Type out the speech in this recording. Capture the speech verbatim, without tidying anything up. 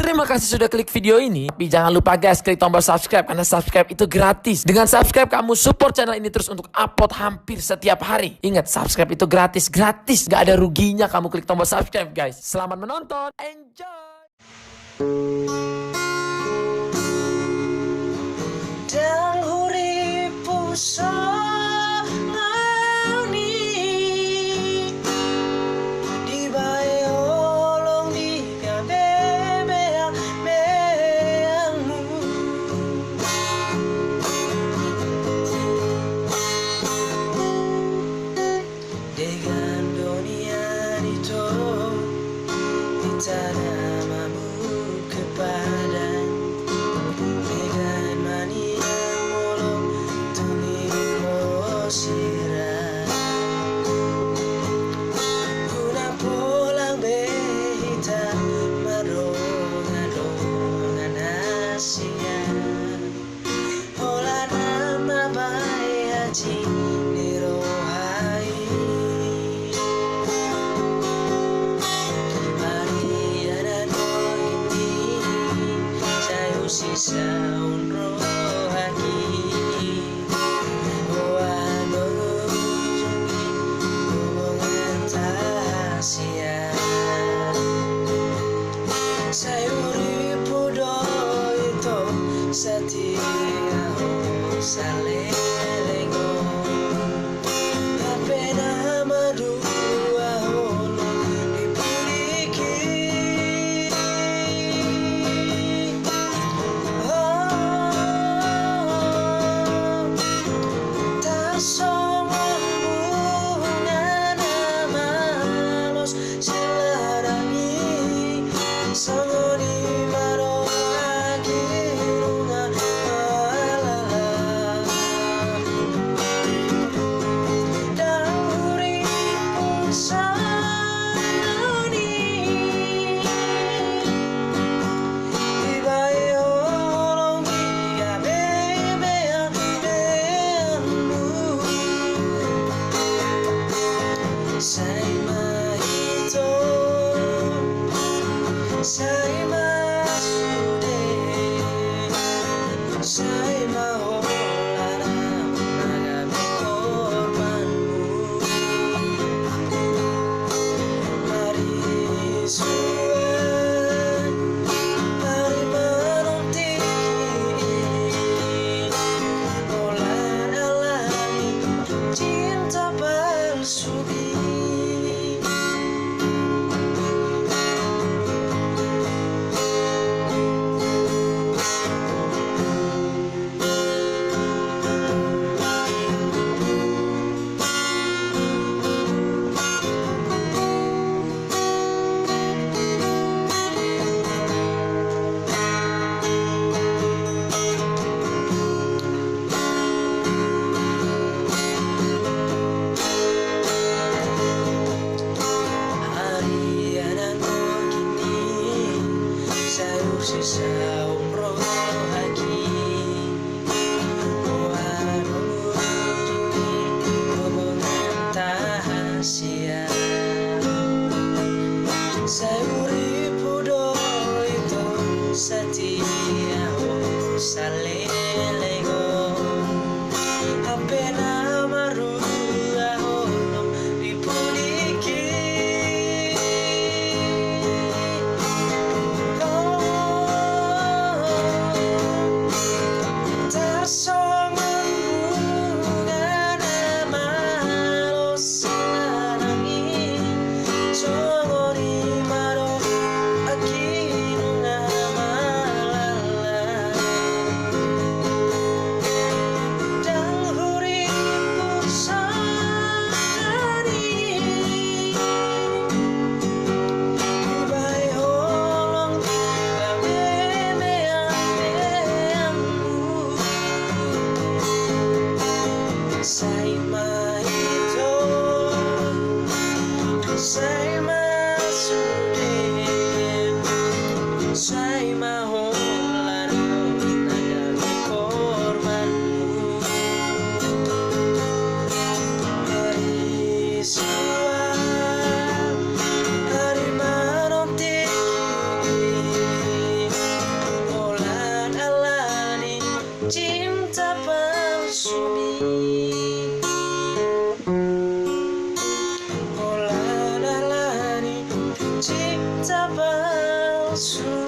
Terima kasih sudah klik video ini. Tapi jangan lupa guys, klik tombol subscribe karena subscribe itu gratis. Dengan subscribe kamu support channel ini terus untuk upload hampir setiap hari. Ingat, subscribe itu gratis, gratis. Gak ada ruginya kamu klik tombol subscribe guys. Selamat menonton, enjoy. Ndang hurippu songon i, dibaen holong di gabe beabeanmu. Dengan donian ito, di tana mabuke padan, dengan manian molo tung ingkon sirang. Unang pola be hita mardongan-dongan na sian. Holan na mambahen hansit ni roha i. Maria na nogin i, sai husisaon rohangki. Ho adong ujung ni hubungan ta sian. Sai hurippu do ito, satia ho saleleng on. Hape na madua holong di pudiki. Oh, tarsongon bunga na malos sian ladang i, songon i ma rohangki nunga malala. Ndang hurippu songon i, dibaen holong di gabe beabeanmu. Sai ma ito, sai ma sude, sai ma holan ahu na gabe korbanmu. Marisuan, ari manon tingki, holan alani cinta palsu. Ari anangon kini, sai husisaon rohangki. Ho adong ujung ni hubungan ta sian. Sai hurippu do ito, satia ho saleleng on. Hape na madua holong di pudiki. Oh, tarsongon bunga na malos sian ladang i, songon i ma rohangki nunga malala. Ndang hurippu songon i, dibaen holong di gabe beabeanmu. Sai ma ito, sai ma sude, sai ma holan ahu na gabe korbanmu. Marisuan, ari manon tingki, cinta palsu mi. Holan ala ni cinta palsu.